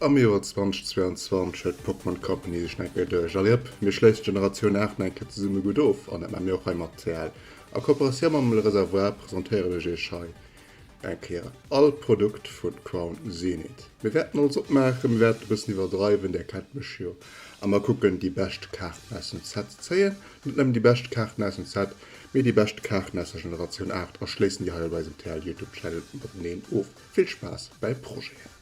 Am Joer 2022 huet d'Pokémon Company sech nach eng Kéier geduecht, Allez hop, mir schléissen d'Generatioun 8 nach eng Kéier zesumme gutt of an dat maache mir och hei mat TL. A Kooperatioun mam Le Reservoir presentéieren ech iech hei eng Kéier all Produkt vu Crown Zenith. Mir wäerten alles opmaachen, mir wäerten e bëssen iwwerdreiwen, där kennt mech jo, a mer kucken déi bescht Kaarten aus dem Set ze zéien. Net nëmmen déi bescht Kaarten aus dem Set, mee déi bescht Kaarten aus der Generatioun 8 a schléissen déi hei op eisem TL Youtube Channel mateneen of. Vill Spaass bäi Projeten!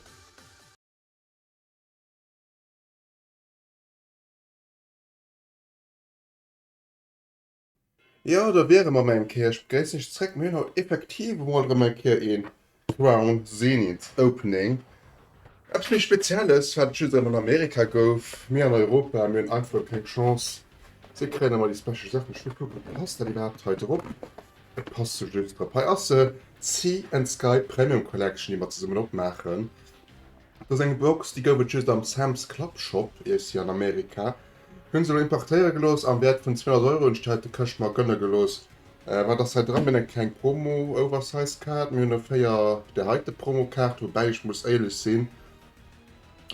Jo, do wiere mer eng Kéier. Ech begréissen iech zréck. Mir hunn haut effektiv emol erëm eng Kéier een Crown Zenith Opening. Eppes méi Spezielles, wat et just erëm an Amerika gouf. Mir an Europa, mir hunn einfach keng Chance. Si kréien ëmmer déi special Saachen. Ech wëll kucken, passt dat iwwerhaapt hei drop? Et passt sou just drop. Hei ass se, d'Sea and Sky Premium Collection, déi mer zesummen opmaachen. Dat ass eng Box, déi gouf et just am Sam's Club Shop, iech si an Amerika. Hunn se elo importéiere gelooss am Wäert vun 200 Euro. Hunn ech déi heite Këscht mer gënne gelooss. Wat ass hei dran? Mir hunn eng kleng Promo Oversize Kaart, mir hunn e 4 där heite Promo Kaart, woubäi ech muss éierlech sinn,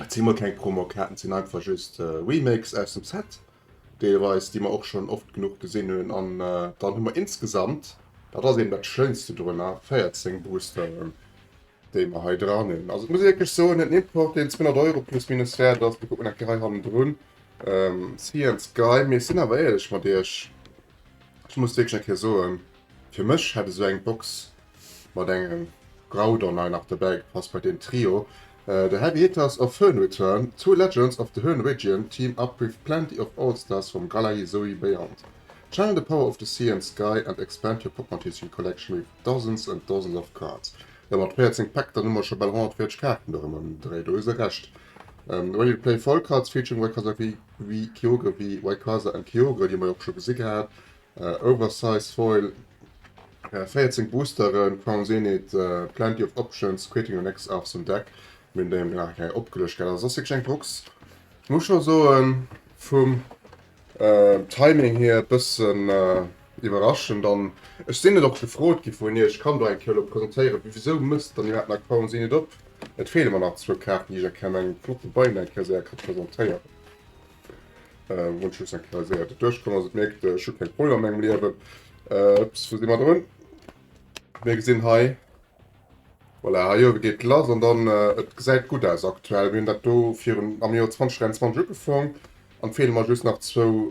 et si mol keng Promo Kaarten, et sinn einfach just Remakes aus dem Set deelweis, déi mer och schonn oft genuch gesinn hunn. An dann hu mer insgesamt, dat ass eben dat Schéinste dorunner, 14 Boosteren. déi mer hei dran hunn. Also et muss ee wierklech soen, en Import, deen 200 Euro plus minus wäert ass. Mir kucken eng Kéier hei hannendrun. Ähm, Sea and Sky. Mee ech sinn awer éierlech mat iech, ech muss wierklech eng Kéier soen, fir mech hätt esou eng Box mat engem Groudon hei nach dobäi gepasst bei deem Trio. The Heavy Hitters of Hoenn return, two legends of the Hoenn region team up with plenty of all-stars from Galar Hisui beyond. Channel the power of the sea and sky and expand your Pokémon TCG collection with dozens and dozens of cards. Jo, mat 14 Päck, dann hu mer scho bal 140 Kaarten do erëm am Dréi, do hues de Recht. Ready to play foil cards featuring Rayquaza V, V, Kyogre V, Rayquaza and Kyogre, déi hu mer jo och scho gesi gehat. Oversize foil, 14 Boosteren, Crown Zenith, plenty of options, creating your next awesome deck. Mir hunn déi nach eng Kéier opgelëscht gehat. Also, ass wierklech eng Box, muss scho soen, vum Timing hier e bëssen iwwerraschend an ech sinn net och gefrot gi vun iech, ech kann do eng Kéier elo presentéieren, wisou mësst dann iwwerhaapt nach Crown Zenith op? Et feele mer nach zwou Kaarten, déi ech eng Kéier an engem flotte Bein eng Kéier séier ka presentéieren. Wou ech just eng Kéier séier doduerch komm ass. Et mierkt, ech hu keng Problemer an mengem Liewen. Ups, wou si mer drun? Mir gesinn hei, voilà, hei uewe geet lass an dann, et gesäit gutt aus aktuell. Mir hunn dat do virun, am Joer 2023 ugefaang an et feele mer just nach zwou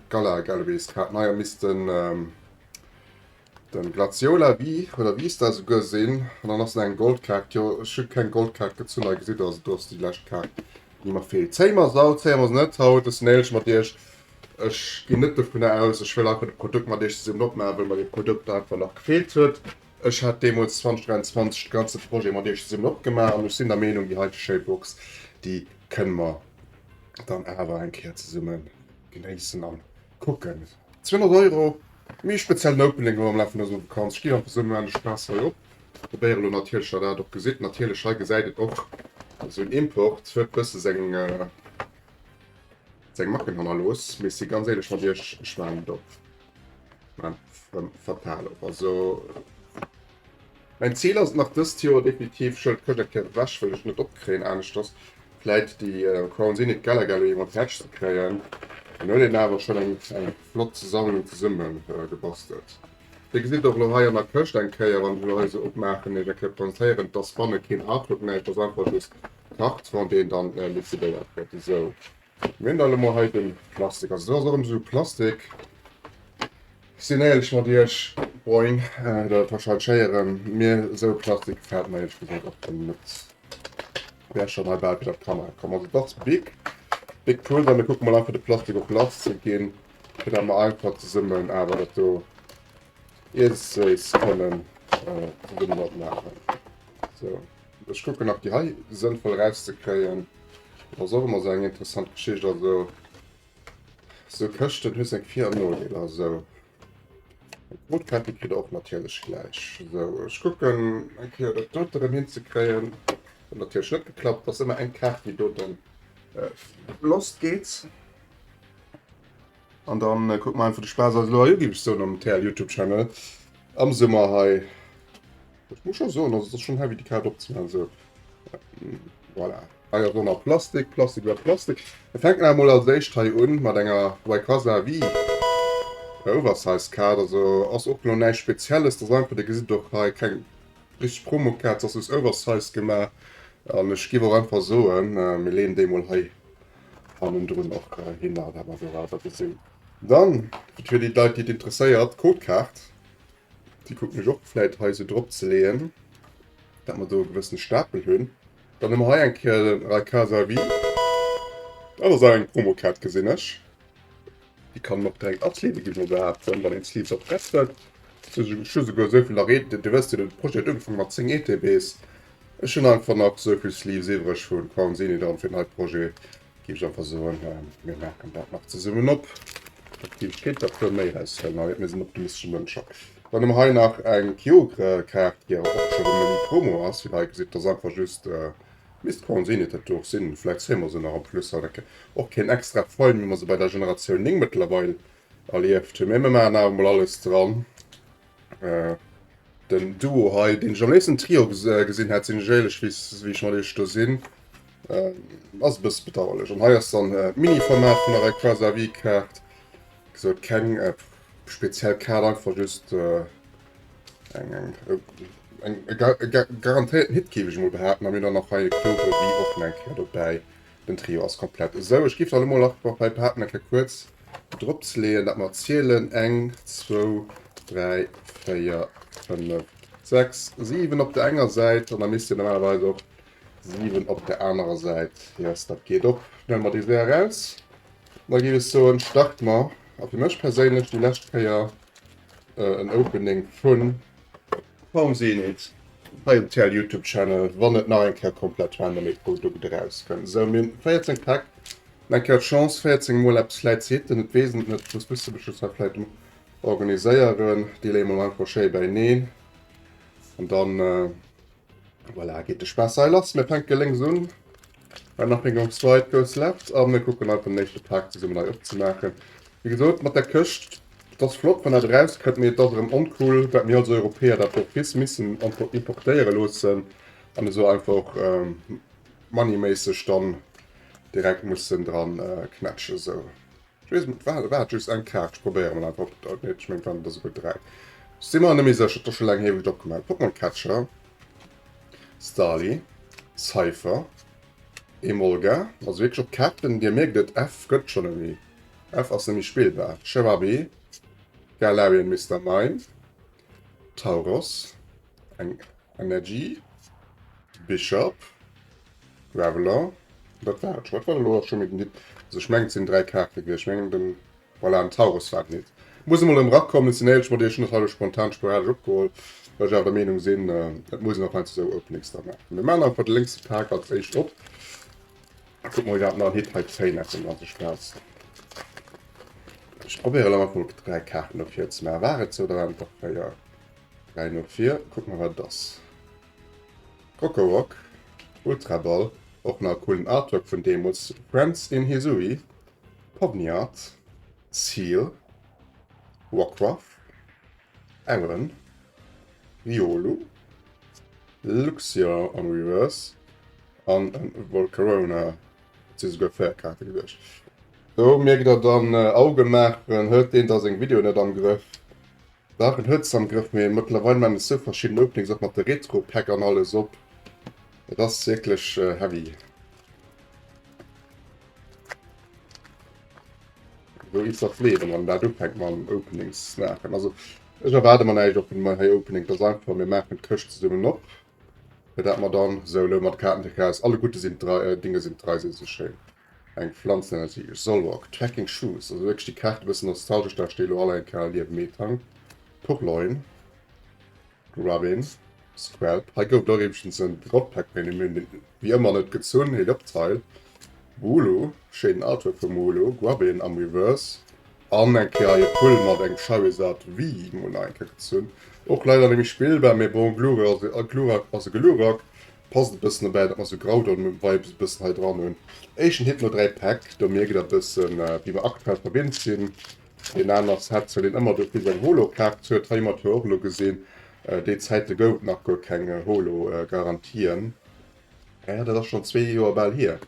Galar Galleries Kaarten. Hei missten den Glaziola V oder Vista esouguer sinn an dann ass nach eng Goldkaart. Jo, ech hu keng Goldkaart gezunn, hei gesitt der, also do ass déi lescht Kaart, déi mer feelt. Zéie mer se haut, zéie mer se net haut, ech sinn éierlech mat iech. Ech ginn net dovunner aus, ech wëll einfach de Produkt mat iech zesummen opmaachen, wëll mer dee Produkt einfach nach gefeelt huet. Ech hat deemools 2023 de ganze Projet mat iech zesummen opgemaach an ech sinn der Meenung, déi heite schéi Box, déi kënne mer dann awer eng Kéier zesumme genéissen an kucken. 200 Euro, méi speziellen Opening elo am Laf vun der Summervakanz. Ech ginn einfach esou en Spaass hei op. Probéiere elo natierlech, datt der dat och gesitt. Natierlech, hei gesäit et och esou en Import huet bësse seng. Seng Macken hannerlooss, mee ech si ganz éierlech mat iech, ech maan et op. Maan et fatal op. Also mäin Zil ass et nach dëst Joer definitiv, ech huelen d'Këscht eng Kéier ewech, wëll ech net opkréien aneschters, vläit déi Crown Zenith Gala Gallery emol fäerdeg ze kréien. Dann huet een awer schonn eng eng flott Sammlung zesumme gebastelt. Dir gesitt och elo hei an der Këscht eng Kéier, wann ech elo hei esou opmaachen, iech eng Kéier presentéieren, dass banne keen Artwork näischt ass, einfach just Karton, deen dann liquidéiert gëtt. Esou, mir hunn da elo mol hei de Plastik. Also do ass och erëm esou Plastik. Ech sinn éierlech mat iech, boing, dat warscheinlech héieren, mir esou Plastik gefält mer éierlech gesot och net. Wär schonn hei bal wieder d'Kamera komm. Also dat ass big, big cool. Dann kucke mol einfach de Plastik och lass ze ginn, fir dat mer einfach zesummen awer dat do iergendwéis kënnen zesummen opmaachen. Sou. Ech kucken nach déi hei sënnvoll erauszekréien. Dat ass och ëmmer esou eng interessant Geschicht. Also esou Këschten hu seng Vir an Nodeeler. Esou eng Brotkaart, déi kritt der och natierlech gläich. Esou ech kucken eng Kéier dat dote erëm hinzekréien. Huet natierlech net geklappt. Ass ëmmer eng Kaart déi do dann lost geet. An dann kucke mer einfach de Spaass eis elo hei u, géif ech soen, am TL Youtube Channel am Summer hei. Ech muss schon soen, also, et ass schon heavy déi Kaart opzemaachen, esou. Voilà. Hei ass och nach Plastik, Plastik iwwer Plastik. Mir fänken awer mol als éischt hei un mat enger Rayquaza V Oversize Kaart. Also ass och lo näischt Spezielles, dat ass einfach, dir gesitt och hei keng richteg Promokaart, ass just Oversize gemaach. An ech géif och einfach soen, mir leeën déi mol hei hannendrun och hinner, dat mer se weider gesinn. Dann, fir déi Leit, déi et interesséiert, d'Codekaart. Déi kucken ech och vläit hei esou drop ze leeën, dat mer do e gewëssene Stapel hunn. Dann hu mer hei eng Kéier den Rayquaza V. Dat ass awer eng Promokaart, gesinn ech. Déi kann een och direkt asleeve, géif ech mol behaapten, wann een d'Sleeves och prett huet. Ech hu souguer esou vill nach, Dir wësst jo, de Projet huet ugefaangen mat 10 ETBs. Ech hunn einfach nach esou vill Sleeves iwwreg vu Crown Zenith an fir den hei Projet Géif ech einfach soen, mir maachen dat nach zesummen op. Dat géif ech kéint der puer méi raushuelen, awer mir sinn optimistesche Mënscher. Dann hu mer hei nach eng Kyogre-Kaart, déi awer och scho rëm méi Promo ass. Wéi der hei gesitt, dat ass einfach just, misst Crown Zenith dat do och sinn. Vläicht zéie mer se nach en plus haut eng Kéier. Och keen extra Foil, wéi mer se bei der Generatioun 9 mëttlerweil erlieft hunn. Mee mir maachen awer mol alles dran. Den Duo hei, deen ech am léifsten Trio gesinn hätt, sinn ech éierlech, wéi ech mat iech do sinn, ass e bësse bedauerlech. An hei ass dann d'Mini-Format vun der Rayquaza V-Kaart. Wéi gesot, keng speziell Kaart, einfach just eng eng e garantéierten Hit, géif ech emol behaapten. A mir hunn dann nach hei e Kyogre V och nach eng Kéier dobäi. Den Trio ass komplett. Esou, ech géif dann elo mol nach bei behaapten, eng Kéier kuerz drop ze leeën, dat mer zielen, eng, zwou, dräi, véier, fënnef, sechs, siwen op der enger Säit an da misst jo normalerweis och siwen op der anerer Säit. Yes, dat geet op. Huele mer déi séier eraus. Da géif ech soen, starte mer. A fir mech perséinlech déi lescht Kéier en Opening vun. Kaum Zenit hei um TL Youtube Channel, wann et nach eng Kéier komplett random ee Produkt erauskënnt. Esou, mir hunn 14 Päck, eng Kéier d'Chance 14 mol eppes vläit ze hitten, et weess et net, muss bësse mech just hei vläit organiséieren. Déi leeë mer einfach schéi beineen an dann Voilà, geet de Spaass hei lass. Mir fänke lénks un. When nothing goes right, goes left. A mir kucken einfach den éischte Pak zesummen hei opzemaachen. Wéi gesot, mat der Këscht, et ass flott, wann dat erauskënnt, mee et ass erëm oncool, dat mir als Europäer dat d'office missen importéiere loossen an esou einfach moneyméisseg dann direkt mussen dran knätschen. Esou. Ech weess net, war, war et just eng Kaart? Ech probéiere mol einfach op, nee, ech mengen, et waren der esouguer 3. Ech si mer net méi sécher, et ass scho laang hier, wou ech et opgemaach hunn. Pokémon Catcher, Starly, Cypher, Emolga, also wierklech op Kaarten, dir mierkt et, F gëtt schonn net méi, F ass net méi spillbar, Cherubi, Galarian Mister Mime, Tauros, eng Energy, Bishop, Graveler, dat war et scho. Wat war elo scho méi den Hit? Also ech mengen et sinn 3 Kaarte gewiescht. Ech mengen den, voilà, den Tauros war den Hit. Muss emol erëm erakommen, ech sinn éierlech mat iech, hunn dat hei elo spontan sporadesch opgeholl, well ech awer der Meenung sinn, et muss een och heiansdo esou Openings da maachen. Mir maachen einfach de lénkse Pak als éischt op a kucken mol, wat nach en Hit hei zéien aus dem ganze Spaass. Ech probéieren elo einfach mol 3 Kaarten no vir ze maachen. War et sou oder waren et der 4? 3 no vir, kucke mer wat et ass. Krokorok, Ultra Ball, och nach e coolen Artwork vun deemols, Friends in Hisui, Pawniard, Seal, Rockruff, Aron, Riolu, Luxio am Reverse an en Volcarona. Et si souguer 4 Kaarte gewiescht. Do mierkt der dann, Auge maachen, huet deen da seng Videoen net am Grëff. Dach en huet se am Grëff, mee mëttlerweil maan ech sou verschidden Openings och mat de Retro Pack an alles op. Et ass wierklech heavy. Sou is dat Liewen wann dat ufänkt mam Openings maachen. Also ech erwaarde mer näischt och vun hei Opening, et ass einfach mir maachen d'Këscht zesummen op, fir dat mer dann sou elo mat Kaarten eraus alleguerte sinn d'Rei Dinge sinn d'Rei sou sou schéin. Eng Pflanzenenergie, Solrock, Trekking Shoes, also wierklech déi Kaart e bëssen nostalgesch, da steet elo all eng Kéier Liewe Metang, Purrloin, Grubbin, Squelp, hei gouf et och iwwregens en Drop Pack, mee mir hunn den wéi ëmmer net gezunn, Helioptile, Wooloo, schéinen Artwork vum Wooloo, Grubbin am Reverse an eng Kéier hei e Pull mat engem Charizard V mol nach eng Kéier gezunn, och leider net méi spillbar, mee bon, Glurak ass e Glurak. Passt e bëssen dobäi, datt mer sou Groudon-Vibes e bëssen hei dran hunn. Éischten Hit no 3 Päck, do mierkt der e bëssen, wéi mer aktuell verwinnt sinn. Deen aner Set, well een ëmmer dofir seng Holo-Kaart huet, hei hu mer et jo och elo gesinn, déi Zäite gouf et nach guer keng Holo-Garantien. Ja, dat ass schonn zwee Joer bal hier.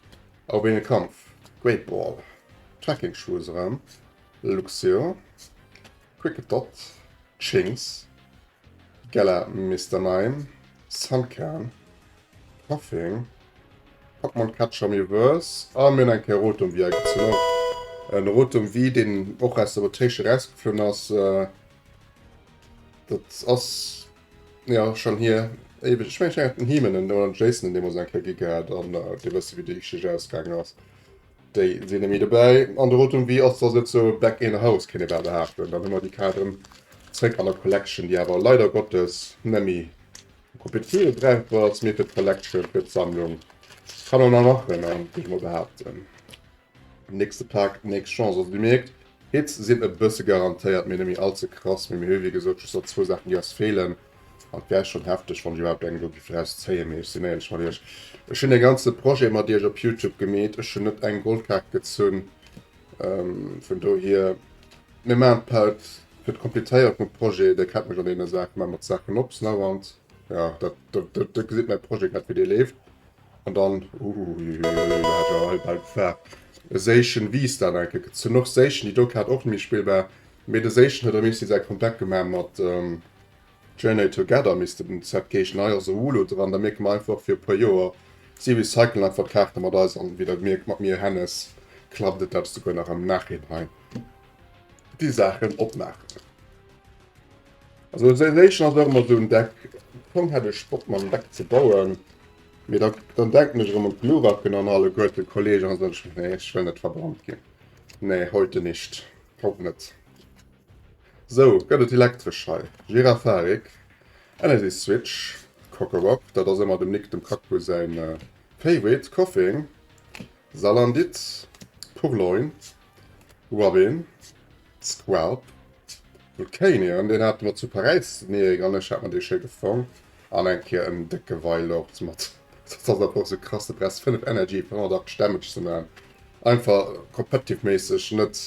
Op een Kampf. Great Ball. Tracking Shoes erëm. Luxio. Kricketot. Chinks. Gala Mister Mime. Sunkern. Koffing. Pokémon Catcher Miiverse. A mir hunn eng Kéier Rotom V agezunn. Och en Rotom V, deen och aus der Rotation erausgeflunn ass. Dat ass jo schonn hier éiweg. Ech mengen, ech hat den Heeman oder den Jason deemools eng Kéier gi gehat an Dir wësst wéi déi Geschicht ausgaangen ass. Déi sinn net méi dobäi. An de Rotom V ass da souzesoe back in the house, kéint ee bal behaapten. Dann hu mer déi Kaart erëm zréck an der Collection, déi awer leider Gottes net méi am Kompetitive brauchbar ass, mee fir d'Collection, fir d'Sammlung kann een nach maachen, géif ech mol behaapten. Nächste Pak, nächst Chance. Also dir mierkt, Hits sinn e bësse garantéiert, mee net méi all ze krass. Mee mir hu wéi gesot just nach zwou Saachen, déi eis feelen. An et wär schonn hefteg, wann ech iwwerhaapt eng do géif erauszéien. Mee ech sinn éierlech mat iech, ech hunn de ganze Projet mat iech op Youtube gemeet. Ech hunn net eng Goldkaart gezunn. Vun dohier, mir maachen d'Pelt fir d'Kompletéierung vum Projet. Dir kennt mech an deene Saachen, maache mer d'Saachen op. Snowant, jo, dat, dat, dat gesitt mäi Projet grad, wéi dee leeft. An dann, uiuiui, dat hat jo hei bal gefaart, e Séischen V-Star nach eng Kéier gezunn. Och Séischen, déi do Kaart och net méi spillbar, mee de Séischen huet erëm eescht säi Comeback gemaach mat Journey Together, misst den Set geheeschen. Hei ass e Holo dran, da mierke mer einfach fir e puer Joer, si recyclen einfach d'Kaarte mat eis an wéi der mierkt, mat mir Hennes klappt et dat souguer nach am Nachhinein déi Saachen opmaachen. Also Sensation ass och ëmmer esou en Deck, am Fong hätt ech Bock mer en Deck ze bauen, mee da dann denken ech erëm un d'Glurak an alleguerten d'Kollegen an soen ech nee ech wëll net verbrannt ginn, nee heute nicht, haut net. Sou, gëtt et elektresch hei? Girafarik, Energy Switch, Krokorok, dat ass ëmmer dem Nick dem Kakku säin Favorite, Koffing, Salandit, Purrloin, Robin, Squelp, Vulcanion, deen hate mer zu Paräis, den Erik an ech hat mer dee schéi gefong. An eng Kéier en décke Wailord mat, dat ass einfach esou krass, de brauchs 5 Energy fir 180 Damage ze man. Einfach competitive méisseg net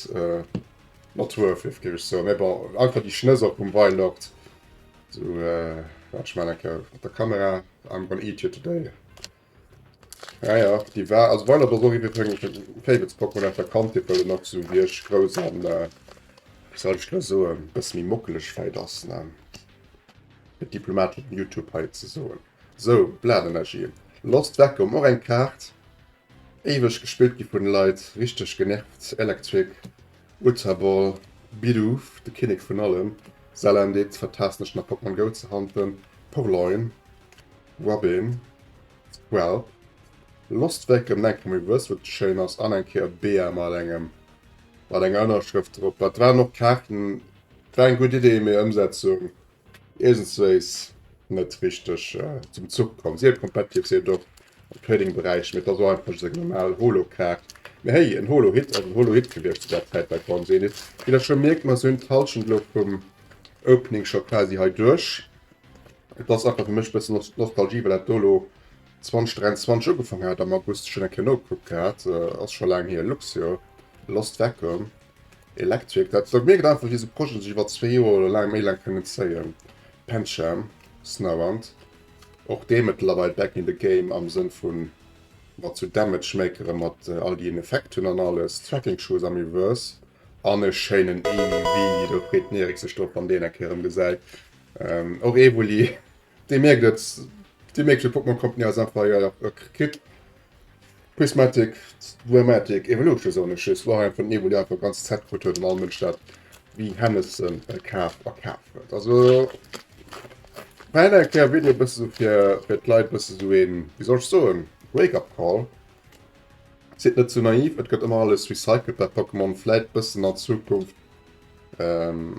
not worth it, géif ech soen. Mee bon, einfach déi Schnëss och vum Wailord. Sou, waart ech man eng Kéier mat der Kamera, I'm gonna eat you today. Ja, ja, déi war, also Wailord ass och iwwregens meng Favorites Pokémon aus der Kandheet, well en och sou wierklech grouss an, wéi soll ech lo soen, bësse méi mockeleg vläit ass, ne? Fir diplomatesch op Youtube hei ze soen. Sou, Bladenergie, Lost Vacuum, och eng Kaart, éiweg gespillt gi vun de Leit, richteg genervt, Electric, Ultra Ball, Bidoof, de Kinnek vun allem, Salandit, fantastesch nach Pokémon Go ze hunten, Purrloin, Robin, Squelp, Lost Vacuum, eng Kéier méi wëss wat schéin ass an eng Kéier Bea mat engem mat enger Ënnerschrëft drop. Dat waren och Kaarten, war eng gutt Idee, mee Ëmsetzung iergendswéis net richteg zum Zuch komm. Sief competitive, sief et och am Trading-Beräich, mee et ass och einfach just eng normal Holo-Kaart. Mee hey, en Holo-Hit ass en Holo-Hit gewiescht zu där Zäit bei Crown Zenith. Wéi der scho mierkt, mer sinn d'Hallschent elo vum Opening scho quasi hei duerch. Et ass einfach fir mech e bëssen Nostalgie, well dat do elo 2023 ugefaangen hat am August. Ech hunn eng Kéier nogekuckt gehat, ass scho laang hier. Luxio, Lost Vacuum, Electric, dat dat mierkt einfach wéi esou Projeten sech iwwer zwee Joer oder laang méi laang kënnen zéien. Pancham, Snowant, och dee mëttlerweil back in the game am Sënn vun mat sou Damage Makere mat all déi en Effekt hunn an alles. Tracking Shoes am Reverse an e schéinen Eevee, do freet den Eric sech drop wann deen eng Kéier erëm gesäit. Ähm, och Evoli, dee mierkt et, dee mierkt, fir Pokémon Company ass einfach jo e kritt Prismatic Dramatic Evolution soen ech just, wou einfach den Evoli einfach ganz Zett krut huet an all Mënsch dat wéi Hennessen äh, kaf a kaf huet. Also war eng Kéier Video bësse sou fir fir d'Leit bësse sou een, wéi soll ech soen, Wake-up Call. Sidd net zu naiv, et gëtt ëmmer alles recycelt bei Pokémon, vläit bëssen an Zukunft Ähm,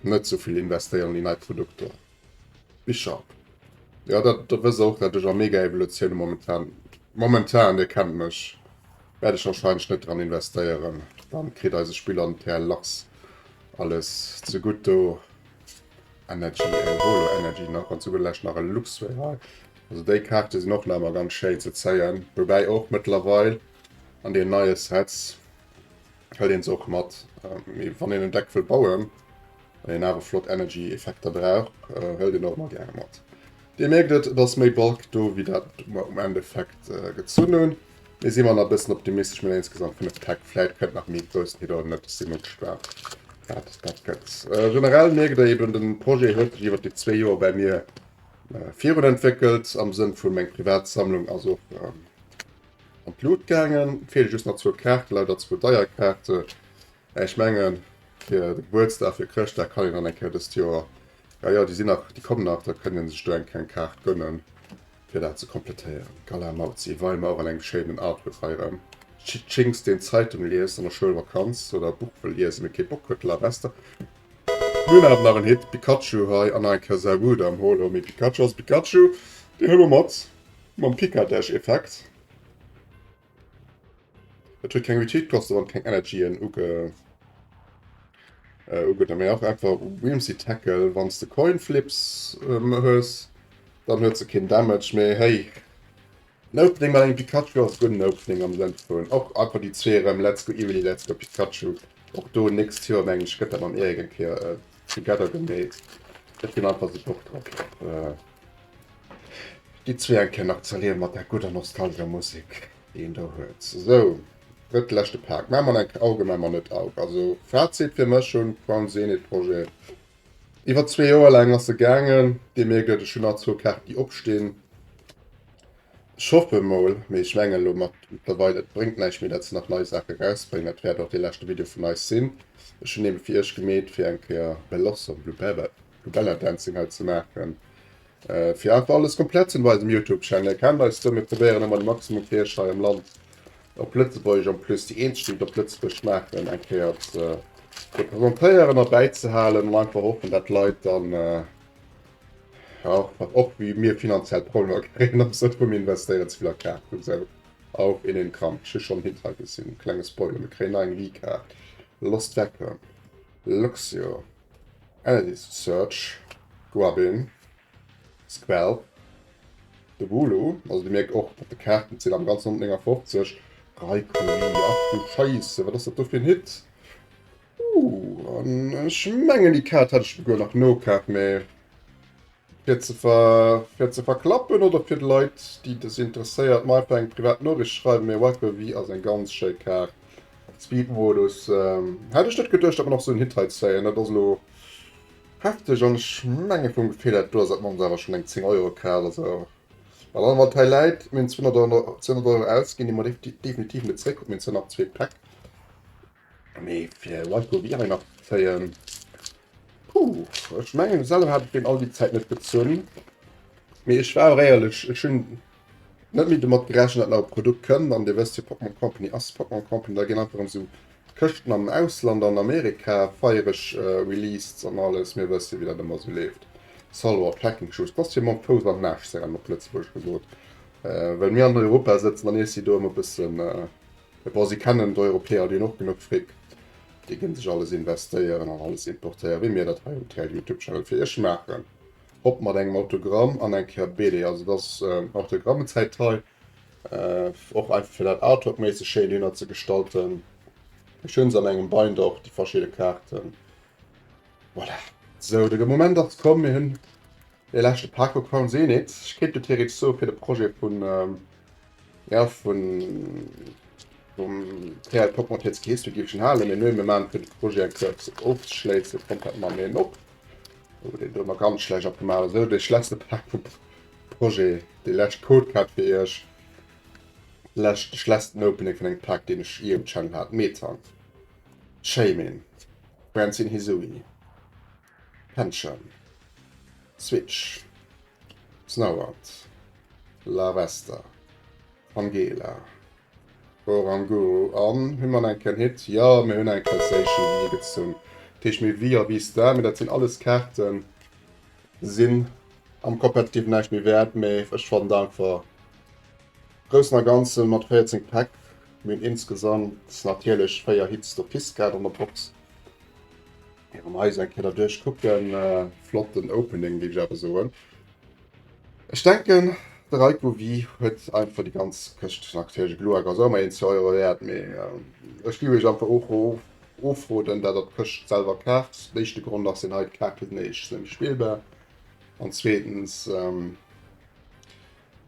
net sou vill investéieren an déi nei Produkter. Bisharp. Ja, dat, dat wësst der och, dat ech a Mega-Evolutioune momentan, momentan, dir kennt mech, wäert ech wahrscheinlech net dran investéieren. Dann kritt eise Spiller an d'Här Lachs alles zegutt do. Energy, eng Holo Energy nach an zu gudder Lescht nach e Luxray hei. Also déi Kaarte sinn och nach ëmmer ganz schéin ze zéien. Woubäi och mëttlerweil an den neie Sets Hëlt een se och mat. Mee wann een en Deck wëll bauen an een awer flott Energy Effekter brauch, hëlt een och emmer gäre mat. Dir mierkt et, et ass méi Bulk do, wéi dat mer um Endeffekt gezunn hunn. Mir si mer nach e bëssen optimistesch, mir hunn insgesamt 5 Päck, vläit kënnt nach méi groussen Hit oder net, ech si mol gespaant, wat dat gëtt. Generell mierkt der eben, de Projet huet sech iwwer déi zwee Joer bei mir virun entwéckelt, am Sënn vu meng privat Sammlung ass och an d'Lut gaangen. Et feele just nach zwou Kaarten, leider zwou deier Kaarten. Mä ech mengen, fir de Gebuertsdag, fir Chrëschtdag kann een dann eng Kéier dëst Joer, jo, jo, déi sinn nach, déi kommen nach, da kënnt ee sech do eng kleng Kaart gënnen, fir dat ze komplettéieren. Gala Mauzi, wei mer och an engem schéinen Artwork hei erëm. Chinks, deen Zeitung liest an der Schoulvakanz oder e Buch wëll liesen, mee kee Bock huet, Larvesta. Mir hunn awer nach en Hit, Pikachu hei an nach eng Kéier Zarude am Holo, mee Pikachu ass Pikachu, deen huele mer mat, mam Pika-Dash-Effekt. Et huet keng Retreat Kosten, wann keng Energien uge äh, ugeet. Mee och einfach Whimsy Tackle, wann s de Coin Flips ähm, hues, dann huet se keen Damage. Mee hey, en Opening mat engem Pikachu ass e gudden Opening am Sënn vun och einfach déi zwee erëm Let's Go Eevee, Let's Go Pikachu. Och do nächst Joer mengen ech gëtt dat mam Erik eng Kéier äh, together gemeet. Ech ginn einfach sou Bock drop. Äh, Déi zwee eng Kéier nach z'erliewen mat där gudder nostalgescher Musek, déi een do huet. Sou, drëttleschte Pak. Maache mer eng Auge, maache mer net Aug. Also Fazit fir mech vum Crown Zenith Projet, Iwwer zwee Joer laang ass e gaangen. Dir mierkt et, ech hunn nach zwou Kaarten, déi opstinn. Ech hoffe mol, mee ech mengen elo mëttlerweil, et bréngt näischt méi, dat se nach nei Saache rausbréngen. Dat wäert och dee leschte Video vun eis sinn. Ech hunn ebe fir iech gemeet, fir eng Kéier Blossom Bluebella Bella Dancing hei ze maachen. Fir einfach alles komplett ze hunn bei eisem Youtube Channel. Dir kennt eis do, mir probéieren ëmmer de Maximum fir iech hei am Land op Lëtzebuergesch, en plus déi eenzeg déi et op Lëtzebuergesch maachen, eng Kéier ze presentéieren a bäizehalen an einfach hoffen, dat d'Leit dann ja wat och wéi mir finanziell Problemer kréien am Sënn vu mir investéieren ze vill a Kaarten. Sou auf in den Kramp. Ech hu schonn Hit hei gesinn, klenge Spoiler, mir kréien nach eng V-Kaart. Lost Vacuum, Luxio. Energy Search, Grubbin, Squelp, de Wooloo, also dir mierkt och mat de Kaarten sinn am ganzen 159, Raikou, ach du Scheisse, wat ass dat do fir en Hit? Ooh, an ech mengen déi Kaart hat ech souguer nach nokaf, mee Fir ze ver fir ze verklappen oder fir d'Leit déi des interesséiert mer einfach eng privat Noriicht schreiwen, mee Wiper V ass eng ganz schéi Kaart. Speed Modus hätt ech net geduecht dat mer nach sou en Hit hei zéien, dat ass elo hefteg an ech menge vum Gefill hier dat do ass dat mannst awer schonn eng 10 Euro Kaart, also well an wat hei läit, mir hunn 200 200 Euro ausginn déi mer definitiv net zréck kruten, mir hunn zwar nach zwee Päck. Mee fir Raikou V hei nach ze zéien, puh, ech mengen selwer hat ech deen all déi Zäit net gezunn. Mee ech war och éierlech, ech hunn net méi domat gerechent, datt nach e Produkt kënnt. An Dir wësst jo, Pokémon Company ass Pokémon Company, da ginn einfach erëm esou Këschten am Ausland, an Amerika feiereg released an alles. Mir wësse wéi dat ëmmer esou leeft. Salwa Packing Shoes, dat ass fir mam Fouss an den Aarsch ze rennen, op Lëtzebuergesch gesot. Well mir an Europa sëtzen, dann iess si do ëmmer e bëssen. Mee bon, si kennen d'Europäer, déi hunn och genuch Fric, déi ginn sech alles investéieren an alles importéieren, wéi mir dat hei um TL Youtube Channel fir iech maachen. Hopp mat engem Autogramm an eng Kéier BD. Also et ass Autogrammezäit hei, och einfach fir dat Artwork-méisseg schéin hinner ze gestalten. Ech hunn se an engem Binder och, déi verschidde Kaarten. Voilà. Sou, de Moment ass komm, mir hunn dee leschte Pak vu Crown Zenith. Ech kéint jo theoretesch soe fir de Projet vun Ja, vun vum TL Pokémon TCG History géif ech en halen, mee nö, mir maachen fir de Projet eng Kéier ofzeschléissen, komplett mar mir en op. Oh, deen do mar ganz schlecht opgemaach. Esou, de letzte Pak vum Projet, déi lescht Codecard fir iech. Lescht, de letzten Opening vun engem Pak, deen ech jee um Channel hat. Metang, Shaymin, Francine Hisui, Pancham, Switch, Snowrad, Larvesta, Tangela, Oranguru an hu mer eng Kéier en Hit? Jo, mir hunn eng Kéier Station V gezunn. Dat heescht mir V a V-Star, mee dat sinn alles Kaarten, sinn am Competitive näischt méi wäert, mee ech fannen et einfach groussen a ganzen mat 14 Päck, mir hunn insgesamt natierlech 4 Hits d'office gehat an der Box. Wa mer hei esou eng Kéier derduerch kucken, flotten Opening géif ech awer soen. Ech denken de Raikou V huet einfach déi ganz Këscht natierlech Glurak ass och ëmmer een 2 Euro wäert, mee ech géif iech einfach och ofroden dat der d'Këscht selwer kaaft. Éischte Grond ass deen hei, d'Kaart huet en éischtens net méi spillbar an zweetens.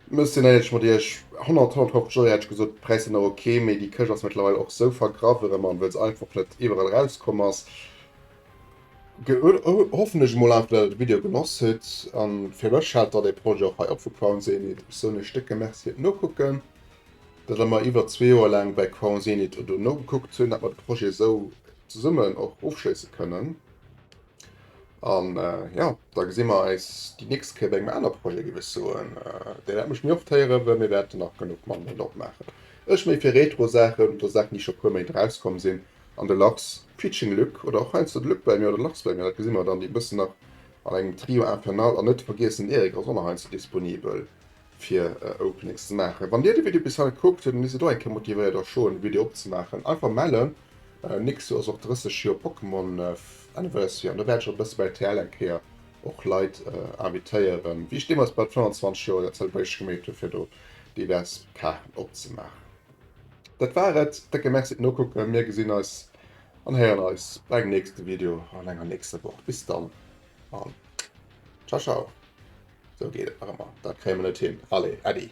Ech sinn éierlech mat iech, 100, 150 Euro hätt ech gesot, d'Präis sinn nach ok, mee déi Këscht ass mëttlerweil och sou vergraff erëm an well se einfach net iwwerall erauskomm ass. Hoffen ech emol einfach, datt der de Video genoss hutt an fir mech hält da dee Projet och hei op vu Crown Zenith. Ech soen iech décke Merci fir d'Nokucken, datt der mer iwwer zwee Joer laang bei Crown Zenith do nogekuckt hunn, datt mer de Projet esou zesummen och ofschléisse kënnen. An jo, da gesi mer eis déi nächst Kéier bei engem aner Projet, géif ech soen. Dir wäert mech méi oft héieren, well mir wäerten nach genuch mateneen opmaachen. Ech méi fir Retro-Saachen oder Saachen, déi scho puer Méint erauskomm sinn. An de Lars featuring Luc oder och heiansdo de Luc bei mir oder de Lars bei mir, dat gesi mer dann. Déi bëssen nach an engem Trio infernal. An net vergiessen, den Eric ass och nach heiansdo disponibel fir Openings ze maachen. Wann Dir de Video bis hei gekuckt hutt, an Dir sidd och eng Kéier motivéiert och scho en Video opzemaachen, einfach mellen. Nächst Joer ass och 30 Joer Pokémon Anniversary an do wäert ech och e bësse bei rtl eng Kéier och Leit invitéieren, wéi ech deemools bei 25 Joer Celebration gemeet hunn, fir do divers Kaarten opzemaachen. Dat war et, décke Merci fir d'Nokucken, mir gesinn eis an héieren eis bei engem nächste Video an enger nächster Woch. Bis dann an ciao ciao. Sou geet et nach ëmmer, dat kréie mer net hin. Allez, Äddi.